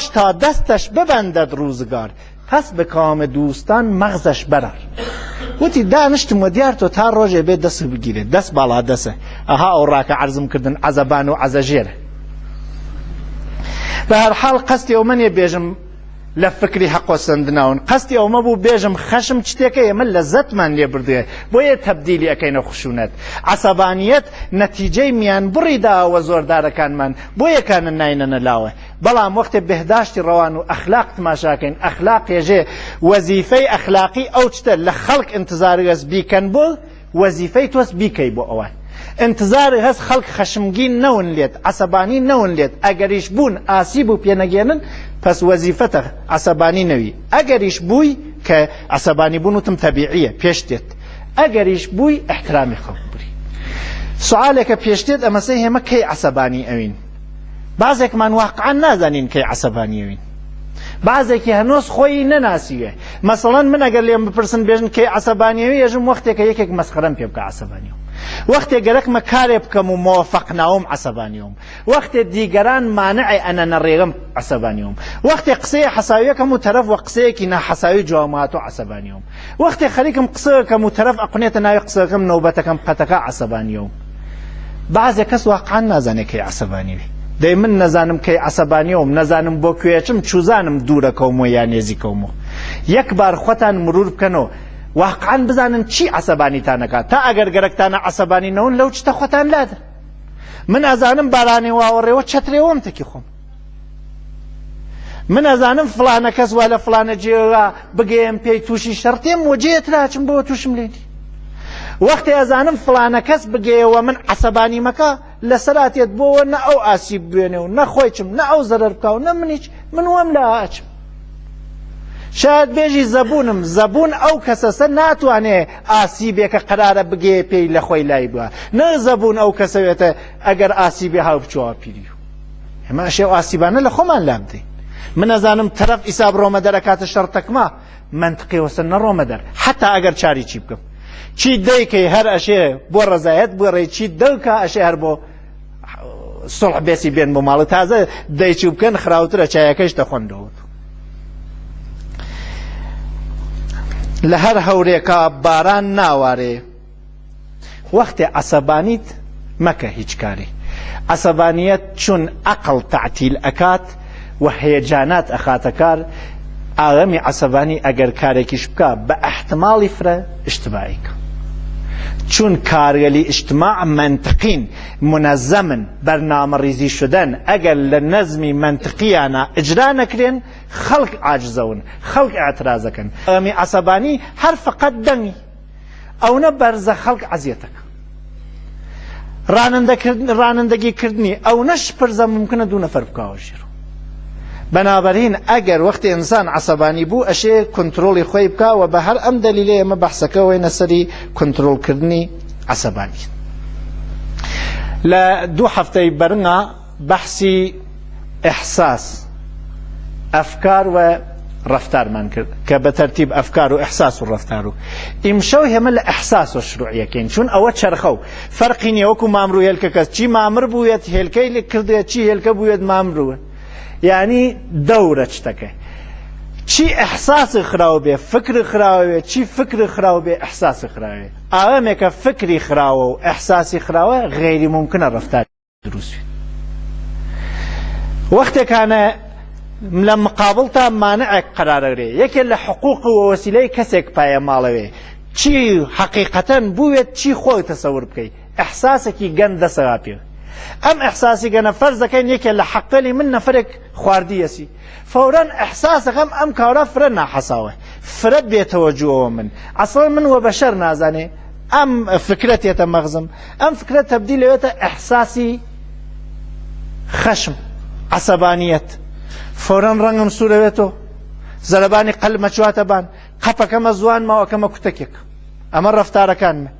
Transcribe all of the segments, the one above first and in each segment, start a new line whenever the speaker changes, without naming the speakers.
تا دەستش ببەندەد ڕوزگار پس بە کام دوستان مەغزش بەرار. وتی دانیشتم وە دیار تۆ تا ڕۆژێ بێ دەست بگیرێت دەست باڵا دەسە ئەها ئەو ڕاکە عەرزم کردن عەزەبان و عەزەژێرە. بە هەر حاڵ قەستی ئەومە نیە بێژم لە فکری حەق سەندناون، قەستی ئەومە بوو بێژم خەشم چتێکە ئێمە لەزەتمان لێ بردوێ بۆیە تەبدیلی ئەکەینە خشونەت. عەسەبانیەت نەتیجەی میانبڕی داوە زۆردارەکانمان بۆیە کانە ناینەنە لاوە. بەڵام وەختێ بهداشتی ڕەوان و ئەخلاق تماشاکەین ئەخلاق ێژێ وەزیفەی ئەخلاقی ئەو چتە لە خەڵک ئینتزار هەس بیکەن بۆ وەزیفەی تۆس بیکەی بۆ ئەوان ئینتزار هەس خەڵک خەشمگین نەون لێت عەسەبانی نەون لێت ئەگەریش بوون ئاسیب و پێنەگەێنن پس وەزیفەتە عەسەبانی نەوی ئەگەریش بووی کە عەسەبانی بوون وتم تەبیعیە پێش دێت ئەگەریش بووی ئیحترامی خەڵک بری سوالێکە پێش دێت ئەمەسەی هێمە کەی عەسەبانی ئەوین بازێکمان واقعا نازانین کەی عەسەبانیەوین بازێکی هەنۆز خۆی نەناسیوێ مەسەڵەن من ئەگەر لێم بپرسن بێژن کەی عەسەبانیەوی ئێژم وەختێکە یەکێک مەسخەرەم پێ بکە عەسەبانیەوم وەختێ گەرەکمە کارێ بکەم و مۆفەق ناوم عەسەبانیەوم وەختێ دیگەران مانعێ ئەنە نەڕێگەم عەسەبانیەوم وەختێ قسەیە حەساویەکەم و تەرەف وە قسەیەکی ناحەساوی جواب هاتۆ عەسەبانیەوم وەختێ خەریکم قسەکەم و تەرەف ئەقنێتە ناوی قسەکەم نەوبەتەکەم قەتەکە عەسەبانیەوم بەعزێ کەس واقعا نازانێ کەی عەسەبانی بێ. دەی من نەزانم کەی عەسەبانیەوم، نەزانم بۆ کوێچم، چوزانم دوورەکەومۆ یا نێزیکەومۆ. یەک بار خۆتان مرور بکەنۆ، واقعا بزانن چی عەسەبانیتان ئەکا، تا ئەگەر گەرەکتانە عەسەبانی نەون لەو چتە خۆتان لادەن. من ئەزانم بارانێ واوەڕێوە چەترێوەم تەکی خۆم. من ئەزانم فڵانە کەس وا لە فڵانە جێوە بگەیەم پێی تووشی شەڕتێم و جێ تراچم بۆ تووشم لێنی. وەختێ ئەزانم فڵانە کەس بگەیەوە من عەسەبانی مەکە لەسەراتێت بۆوە نە ئەو ئاسیب بوێنێ و نە خۆی چم نە ئەو زەرەر بکا و نە منیچ من وەم لە ئاچم. شاید بێژی زەبوونم زەبوون ئەو کەسەسە ناتوانێ ئاسیبێکە قەرارە بگەیە پێی لە خۆی لای بووە نە زەبوون ئەو کەسەوێتە ئەگەر ئاسیبێ هاو بچۆوە پیریو. ئێمە ئەشێ ئەو ئاسیبانە لە خۆمان لابدەین. من ئەزانم تەرەف ئیسا بڕۆمە دەرەکاتە شەڕتەکما مەنتقی وەسە نەڕۆمە دەر حتا ئەگەر چاری چی بکەم چی دەیکەی هەر ئەشێ بۆ ڕەزایەت بگەڕێ چی دەکا ئەشێ هەر بۆ سڵح بێسی بێن بۆ ماڵە تازە دەیچی بکەن خراوترە چایەکەش دەخۆندەوە. لە هەر هەورێکا باران ناوارێ وەختێ عەسەبانیت مەکە هیچ کارێ. عەسەبانیەت چون ئەقڵ تەعتیل ئەکات و هەیەجانات ئەخاتە کار، ئاغەمی عەسەبانی ئەگەر کارێکیش بکا بە ئەحتماڵی فرە ئشتباهی کا. چون کارگەلی ئجتماع مەنتقین، مونەزەمن، بەرنامەڕیزی شدەن، ئەگەر لە نەزمی مەنتقیانا ئجرا نەکرێن خەڵک عاجزەون، خەڵک ئعترازەکەن. ئاغەمی عەسەبانی هەر فەقەت دەنگی. ئەونە بەرزە خەڵک عەزیەتەکە ڕانندەگی کردنی ئەونە شپرزە ممکنە دوو نەفەر بکاوە ژێر. بەنابەرین ئەگەر وەختی ئینسان عەسەبانی بوو ئەشێ کنترۆڵی خۆی بکا و بە هەر ئەم دەلیلە ئێمە بەحسەکە وەینە سەری کنترۆڵکردنی عەسەبانی. لە دوو هەفتەی بەرنگا بەحسی ئیحساس، ئەفکار و ڕەفتارمان کرد کە بە تەرتیب ئەفکار و ئیحساس و ڕەفتار و ئیمشەو هێمە لە ئیحساس و شروعیەکەین چون ئەوە چەرخە و فەرقی نییە وەکو مامر و هێلکە کەس چی مامر بووێت هێلکەی کردێت چی هێلکە بووێت مامروە یعنی دەورە چتەکە چی ئیحساس خراو بێ فکر خراوێ چی فکر خراو بێ ئیحساس خراوێ ئاوامێکە فکری خراوە و ئیحساسی خراوە غەیری ممکنە ڕەفتار دروست بێت. وەختێکانە لە مقابڵتا مانعێک قەرارەگرێ یەکێ لە حقوق و وەسیلەی کەسێک پایە ماڵەوێ چی حەقیقەتەن بووێت چی خۆی تەسەور بکەی ئەحساسێکی گەند دەسەوا پێ ئەم ئەحساسی گەنە فەرز دەکەین یەکێ لە حەقەلی من نەفرێک خواردیەسی فەورەن ئەحساسەکەم ئەم کارە فرە ناحەساوە فرە بێتەوەجوەوە من ئەسڵ من وە بەشەر نازانێ ئەم فکرە تێتە مەغزم ئەم فکرە تەبدیل لەوێتە ئەحساسی خەشم عەسەبانیەت فەورەن ڕەنگم سوورەوێتەوە زەرەبانی قەلمە چواتە بان قەپەکەمە زوان ماوەکەمە کوتەکێک ئەمە ڕەفتارەکانمە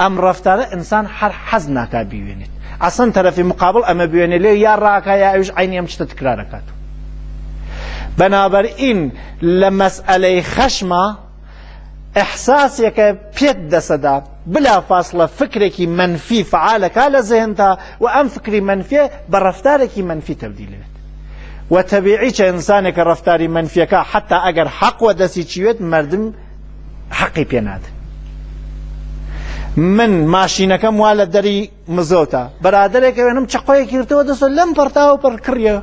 ئەم ڕەفتارە ئینسان هەر حەز ناکا بیوێنێت ئەسڵەن تەرەفی مقابڵ ئەمە بوێنێ لێ یا ڕاکا یا ئەویش عەینی ئەم شتە تکرار ئەکات. بەنابەرئین لە مەسئەلەی خەشما ئیحساسێکە پێت دەسەدا بلا فاصلە فکرێکی مەنفی فعالەکا لە زهنتا و ئەم فکری مەنفیە بە ڕەفتارێکی مەنفی تەبدیل بێت. و تەبیعی چە ئینسانێکە ڕەفتاری مەنفیەکە حتا ئەگەر حەق وە دەستی چیوێت مردم حەقی پێ نادن. من ماشینەکەم وا لە دەری مزگەوتە بەرادەرێک ئەوێنم چەقۆیەکی گرتەوە دەستەوە لەم پەرتاوە پەڕ کڕیە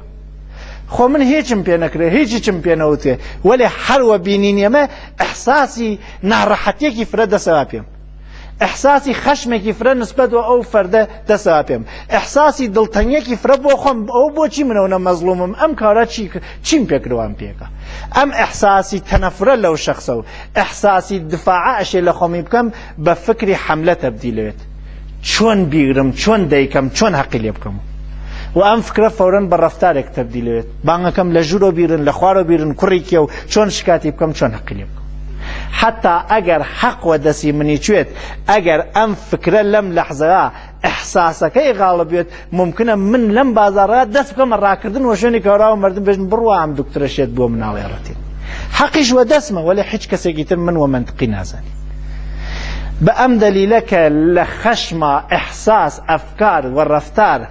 خۆ من هیچم پێ نەکرێ هیچیچم پێ نەوتێ وەلێ هەر وە بینینی ئەمە ئەحساسی ناڕەحەتیەکی فرە دەسەوا پێم ئەحساسی خەشمێکی فرە نسبەت وە ئەو فەردە دەسەوا پێم ئەحساسی دڵتەنگێکی فرە بۆ خۆم ئەو بۆچی منەوە نە مەزڵومم ئەم کارە چی چیم پێکردوان پێکە ئەم ئەحساسی تەنەفرە لەو شخصە و ئەحساسی دفاعە ئەشێ لە خۆمی بکەم بە فکری حەملە تەبدیلەوێت چۆن بیگرم چۆن دەیکەم چۆن هەقی لێ بکەم و ئەم فکرە فەورەن بە ڕەفتارێک تەبدیلەوێت بانگەکەم لە ژوورۆ بیرن لە خوارۆ بیرن کوڕی کێ و چۆن شکاتی بکەم چۆن هەقی لێ بکەم حتا ئەگەر حەق وە دەسی منی چوێت ئەگەر ئەم فکرە لەم لەحزەیا ئیحساسەکەی غاڵب بێت ممکنە من لەم بازاڕە دەست بکەمە ڕاکردن وە شوێنی کەوراوە مردم بێژن بڕوا ئەم دکتۆرە شێت بووە مناڵی ڕەتین حەقیش وە دەستمە وەلێ هیچ کەسێکی تر من وە مەنتقی نازانی بە ئەم دەلیلە کە لە خەشما ئیحساس ئەفکار و ڕەفتار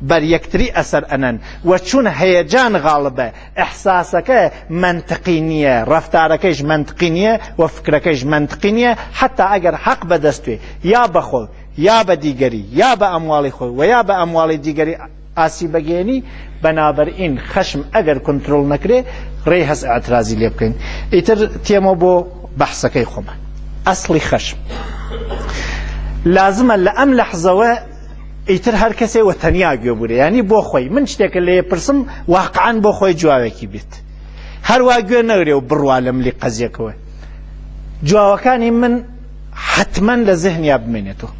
بەر یەکتری ئەسەر ئەنەن و چون هەیەجان غاڵبە ئیحساسەکە مەنتقی نییە ڕەفتارەکەیش مەنتقی نییە و فکرەکەیش مەنتقی نییە حتا ئەگەر حەق بەدەستوێ یا بەخۆ یا بە دیگەری یا بە ئەمواڵی خۆی و یا بە ئەمواڵی دیگەری ئاسی بەگەیەنی بەنابەرئین خەشم ئەگەر کنترۆڵ نەکرێ ڕێی هەس ئیعترازی لێ بکەین ئیتر تێمەوە بۆ بەحسەکەی خۆمان ئەسڵی خەشم لازمە لە ئەم لەحزەوە ئیتر هەر کەسێ وە تەنیا گوێ بورێ ینی بۆ خۆی من شتێکە لێ پرسم واقعا بۆ خۆی جوابێکی بێت هەروە گوێ نەگرێ و بڕوا لە ملی قەزیەکەوە جوابەکانی من حەتمەن لە زهنیا بمێنێتەوە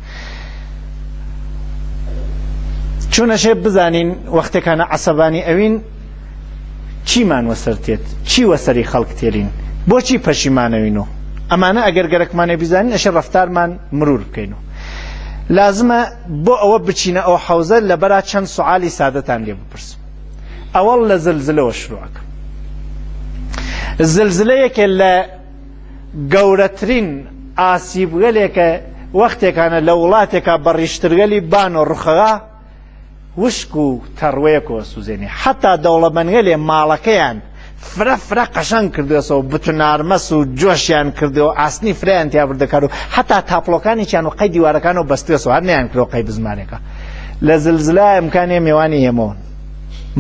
چونەشێ بزانین وەختێکانە عەسەبانی ئەوین چیمان وەسەر تێت چی وەسەری خەڵک تێرین بۆچی پەشیمانەوین و ئەمانە ئەگەر گەرەکمانێ بزانین ئەشێ ڕەفتارمان مرور بکەین و لازمە بۆ ئەوە بچینە ئەو حەوزە لەبەرا چەند سوعالی سادەتان لێ بپرسم ئەوەڵ لە زلزلەوە شروعەکەم زلزلە یەکێ لە گەورەترین ئاسیبگەلێکە وەختێکانە لە وڵاتێکا بە ڕیشترگەلی بان و ڕخەغا وشک و تەڕوەیەکەوە سوزێنێ حتا دەوڵەمەندگەلێ ماڵەکەیان فرە فرە قەشەنگ کردوێسەوە بتونارمەس و جۆشیان کردەوە ئاسنی فرەیان تیا بردەکار و حتا تاپڵۆکانیان و قەی دیوارەکان و بەستێسەوە هەر نیان کرۆ قەی بزمارێکە لە زلزلە ئەمکانێ مێوانی ئێمەون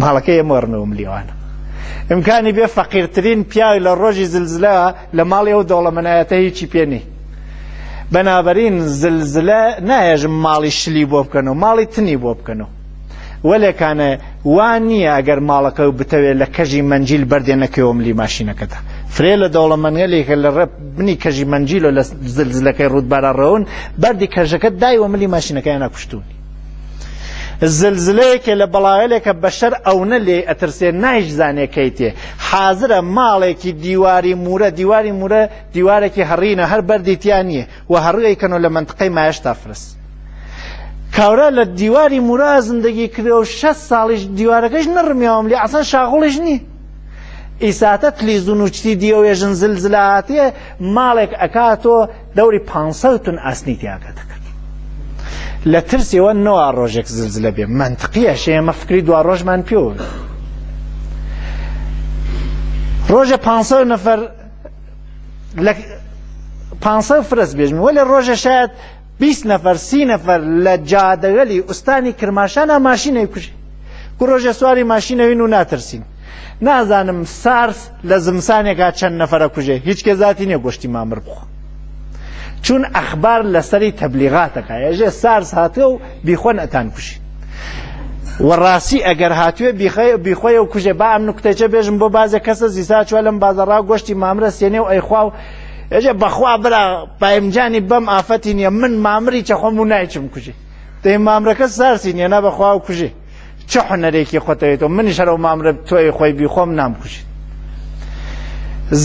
ماڵەکەی ئێمە ڕنەوە ملیوانە ئیمکانی بێ فەقیرترین پیاوی لە ڕۆژی زلزلە لە ماڵی ئەو دەوڵەمەنایەتە هیچی پێ نی بەنابەرین زلزلە نایەژم ماڵی شلی بۆ بکەنەوە ماڵی تنی بۆ بکەنەوە وەلێکانە وا نییە ئەگەر ماڵەکە و بتەوێت لە کەژی مەنجیل بەردێ نەکەوە ملی ماشینەکەدا فرێ لە دەوڵەمەنگەلێکە لە ڕێ بنی کەژی مەنجیل و لە زلزلەکەی ڕوودبارە ڕەون بەردی کەژەکە دایوە ملی ماشینەکەیان کوشتونی زلزلەیەکێ لە بەڵایەلێکە بەشەر ئەونە لێی ئەترسێ نایشزانێ کەی تێ حازرە ماڵێکی دیواری مورە دیواری مورە دیوارێکی هەڕینە هەر بەردی تیا نییە و هەڕی ئەیکەنەوە لە مەنتقەی مایەشتا فرس کاورا لە دیواری مورا زندگی کرێ و 6 ساڵیش دیوارەکەش نەڕمیاوم لێ ئەسەن شاغڵیش نییە ئیساتە تلیزون و چتی دیەوێژن زلزلە هاتێ ماڵێک ئەکاتۆ دەوری 500 تون ئاسنی تیاکە دەکرد لە ترسیەوە نەوا ڕۆژێک زلزلە بێ مەنتقیە ئێمە فکری دوا ڕۆژمان پێوە ڕۆژە 500 نەفەر لە 500 فرەس بێژم وەلێ ڕۆژە شاید 20 نەفەر 30 نەفەر لە جادەگەلی ئوستانی کرماشانە ماشینەی کوژی کو ڕۆژە سواری ماشینەوین و ناترسین نازانم سارس لە زمسانێکا چەند نەفەرە کوژێ هیچ کێ زاتی نییە گۆشتی مامر بخۆ چون ئەخبار لەسەری تەبلیغاتەکە ئێژێ سارس هاتووە و بیخۆن ئەتان کوژی وەڕاستی ئەگەر هاتوێ بیخۆی و کوژێ با ئەم نوکتەچە بێژم بۆ بازێ کەسە زیسا چوە لەم بازەڕا گۆشتی مامرە سێنێ و ئەیخوا و ئێژێ بەخوا برا پایمجانی بەم ئافەتی نییە من مامری چەخۆم و نایچم کوژێ دەی مامرەکە سارسی نییە نا بەخوا و کوژێ چ حونەرێکی خۆتەوێتەوە منیش هەرەو مامرە تۆی خۆی بیخۆم نامکوژیت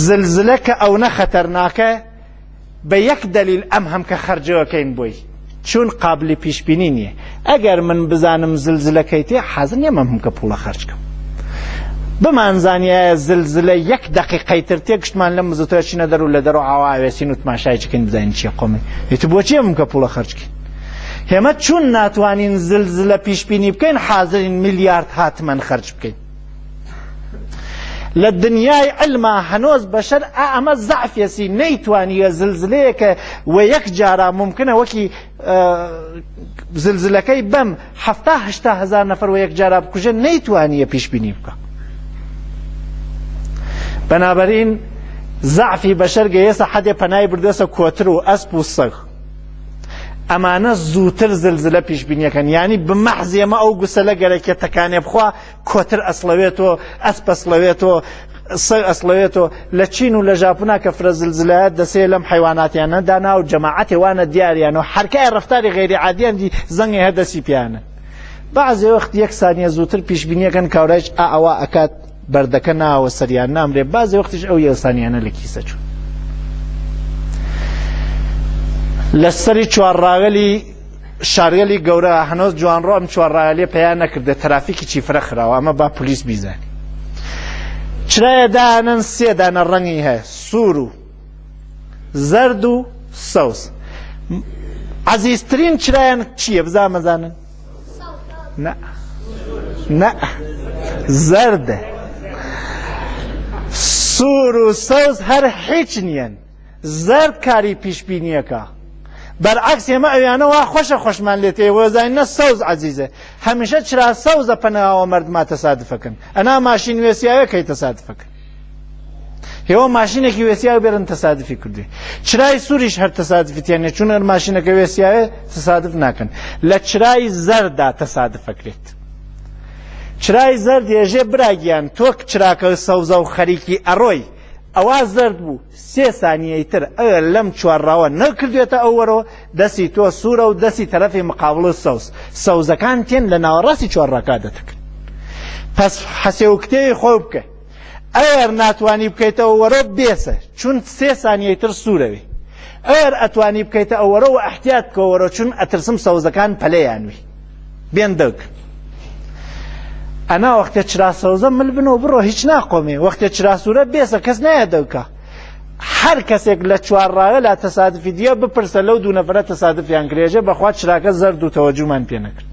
زلزلە کە ئەونە خەتەرناکە بە یەک دەلیل ئەم هەمکە خەرجەوەکەین بۆی چون قابلی پیشبینی نییە ئەگەر من بزانم زلزلەکەی تێ حازر نییە مەم هەمکە پوڵە خەرجکەم بمانزانیایە زلزلە یەک دقیقەی تر تێ گشتمان لەم مزوتە چینە دەر و لە دەرەوە ئاوا ئاوێسین و تماشای چکەین بزانین چیە قۆمی ئیتر بۆچی ئەم کە پوڵە خەرجکەین هێمە چون ناتوانین زلزلە پیشبینی بکەین حازرین میلیارد هاتمەن خەرج بکەین. لە دنیای علما هەنۆز بەشەر ئا ئەمە زەعفیەسی نەیتوانیە زلزلەیەکە وە یەک جارا ممکنە وەکی زلزلەکەی بەم حەفتا هەشتا هەزار نەفەر وە یەک جارا بکوژێ نەیتوانیە پیشبینی بکە. بەنابەرین زەعفی بەشەر گەیەسە حەدێ پەنای بردەسە کۆتر و ئەسپ و سەگ. ئەمانە زووتر زلزلە پیشبینیەکەن یانی بمەحز ئێمە ئەو گوسەلە گەرەکێ تەکانێ بخوا کۆتر ئەسڵەوێتۆ ئەسپ ئەسڵەوێتۆ سەگ ئەسڵەوێتۆ لە چین و لە ژاپونا کە فرە زلزلایەت دەسێ لەم حەیواناتیانە دانا و جەماعەتێ وانە دیاریان و حەرکای ڕەفتاری غەیری عادیان دی زەنگێ هەر دەسی پیانە بەعزێ وەخت یەک سانیە زووتر پیشبینیەکەن کاورایش ئا ئەوا ئەکات بەردەکە ناوە سەریان نامرێ بازێ وەختیش ئەو یەسانیانە لە کیسە چوون لە سەری چوارڕاگەلی شارگەلی گەورە هەنۆز جوانڕۆ ئەم چوارڕایەلیە پەیا نەکردە ترافیکی چی فرە خراوە ئەمە با پلیس بیزانی چرایە دانن سێ دانە ڕەنگی هەیە سوور و زەرد و سەوز عەزیزترین چرایان چییە بزامەزانن نە نە زەردە سوور و سەوز هەر هیچ نییەن زەرد کاری پیشبینیەکە بەرعەکس ئێمە ئەویانە وا خۆشە خۆشمان لێ تێ وەزانین نە سەوز عەزیزە هەمیشە چرا سەوزە پەناوە مەردما تەسادفەکەن ئەنا ماشین وێسیاوێ کەی تەسادفەکەن هێوە ماشینێکی وێسیاو بێرن تەسادفی کردێ چرای سووریش هەر تەسادفی تیانە چون هەر ماشینەکە وێسیاوێ تەسادف ناکەن لە چرای زەردا تەسادفەکرێت چرای زەرد ێژێ براگیان تۆک چراکە سەوزە و خەریکی ئەڕۆی ئەوا زەرد بوو سێ سانیەی تر ئەگەر لەم چوارڕاوە نەکردوێتە ئەوەرەوە دەستی تۆ سوورە و دەستی تەرەفی مقابڵ سەوز سەوزەکان تێن لە ناوەڕاستی چوارڕاکە دەتەکن پس حەسێ و کتێوی خۆ بکە ئەگەر ناتوانی بکەیتەوە وەرۆ بێسە چون سێ سانیەی تر سوورەوێ ئەگەر ئەتوانی بکەیتە ئەوەرۆ و ئەحتیات بکە وەرۆ چون ئەترسم سەوزەکان پەلەیانوی بێن دەگ ئەنا وەختێ چرا سەوزە مل بن و بڕۆ هیچ ناقۆمێ وەختێ چرا سوورە بێسە کەس نایە دەوکە هەر کەسێک لە چوارڕاوە لا تەسادفی دیە بپرسە لەو دوو نەفرە تەسادفیان کرێژێ بەخوا چراکە زەرد و تەوەجومان پێ نەکرد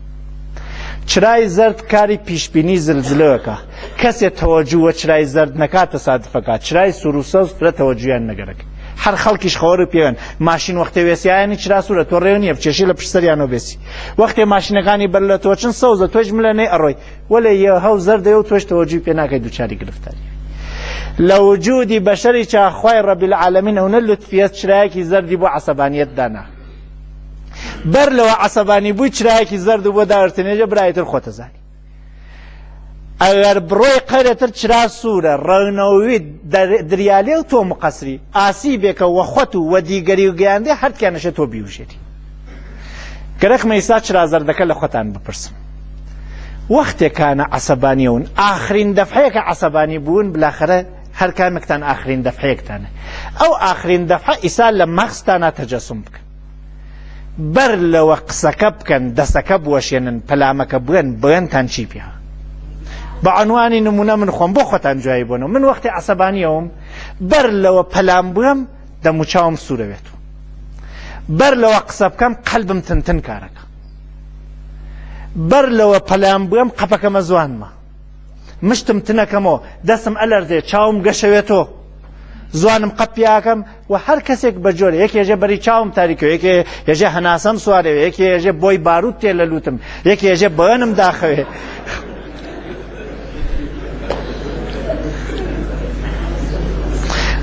چرای زەرد کاری پیشبینی زلزلەکە کەسێ تەوەجو وە چرای زەرد نەکا تەسادفەکە چرای سوور و سەوز فرە تەوەجویان نەگەرەک هەر خەڵکیش خەوەر و پێوەن ماشین وەختێ وێسیایانی چرا سوورە تۆ ڕێو نییە بچێشی لە پشت سەریانەوە بێسی وەختێ ماشینەکانی بەر لە تۆ چن سەوزە تۆش ملە نەی ئەڕۆی وەلێ یە هەو زەردەیە و تۆش تەوەجوی پێ ناکەی دووچاری گرفتاری لە وجودی بەشەری چا خوای رب العالمین ئەونە لوتفیەت چرایەکی زەردی بۆ عەسەبانیەت دانا بەر لەوە عەسەبانی بووی چرایەکی زەرد و بۆ دارتنێژە برایتر خۆتەزانی ئەگەر بڕۆی قەرێتر چرا سوورە ڕەنەوی دریالێ و تۆ مقەسری ئاسی بێکە وە خۆت و وە دیگەری و گەیاندێ هەرتکیانەشێ تۆ بیوژێری گەرەکمە ئیستا چرا زەردەکە لە خۆتان بپرسم وەختێکانە عەسەبانیەون ئاخرین دەفعەیەکە عەسەبانی بوون بلاخەرە هەر کامێکتان ئاخرین دەفعەیەکتانە ئەو ئاخرین دەفعە ئیسا لە مەغزتانا تەجەسوم بکەن بەر لەوە قسەکە بکەن دەسەکە بوەشێنن پەلامەکە بگەن بگەنتان چی پێ بە عنوانی نمونە من خۆم بۆ خۆتان جوایی بۆنەوە من وەختی عەسەبانیەوم بەر لەوە پەلام بگەم دەموچاوم سوورەوێت بەر لەوە قسە بکەم قەلبم تنتن کارەکە بەر لەوە پەلام بگەم قەپەکەمە زوانمە مشتم تنەکەمەوە دەستم ئەلەرزێ چاوم گەشەوێتۆ زوانم قەپ پیاکەم و هەر کەسێک بە جۆرە یەکێ ژێ بەری چاوم تاریکە یەکێ یەژێ هەناسەم سوارێ یەکێ یەژێ بۆی باروت تێ لە لوتم یەکێ یەژێ بەوێنم داخەوێ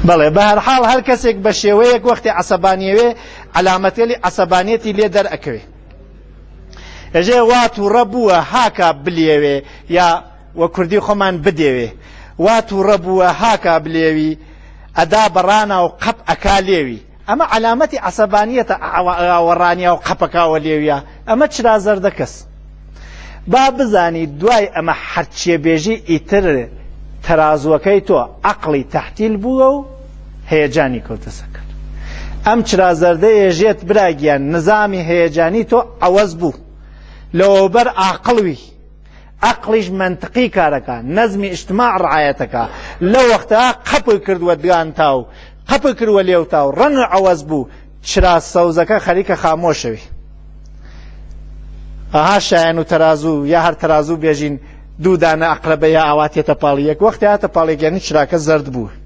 بەڵێ بە هەر حاڵ هەر کەسێک بە شێوەیەک وەختی عەسەبانیەوێ عەلامەتێلی عەسەبانیەتی لێ دەرئەکەوێ ئەژێ وا تووڕە بووە هاکا بلێوێ یا وە کوردی خۆمان بدێوێ وا تووڕە بووە هاکا بلێوی ئەدا بەڕانا و قەپ ئەکا لێوی ئەمە عەلامەتی عەسەبانیەتە ئاوەڕانیا و قەپەکاوە لێویە ئەمە چرا زەردە کەس با بزانی دوای ئەمە هەرچێ بێژی ئیتر تەرازوەکەی تۆ عەقڵی تەحتیل بووە و هەیەجانی کەوتە سەکەر ئەم چرا زەردە ێژێت براگیان نزامی هەیەجانی تۆ عەوەز بوو لەوەوبەر ئاقڵوی عەقڵیش مەنتقی کارەکە نەزمی ئیجتماع ڕعایەتەکە لەو وەختە قەپی کردووە دگانتا و قەپی کردووە لێوتا و ڕەنگ عەوەز بوو چرا سەوزەکە خەریکە خامۆشەوی ئەها شایەن و تەرازوو یا هەر تەرازوو بێژین دوو دانە ئەقرەبە یا ئاوا تێتە پاڵی یەک، وەختی هاتە پاڵ یەک یانی چراکە زەرد بوو.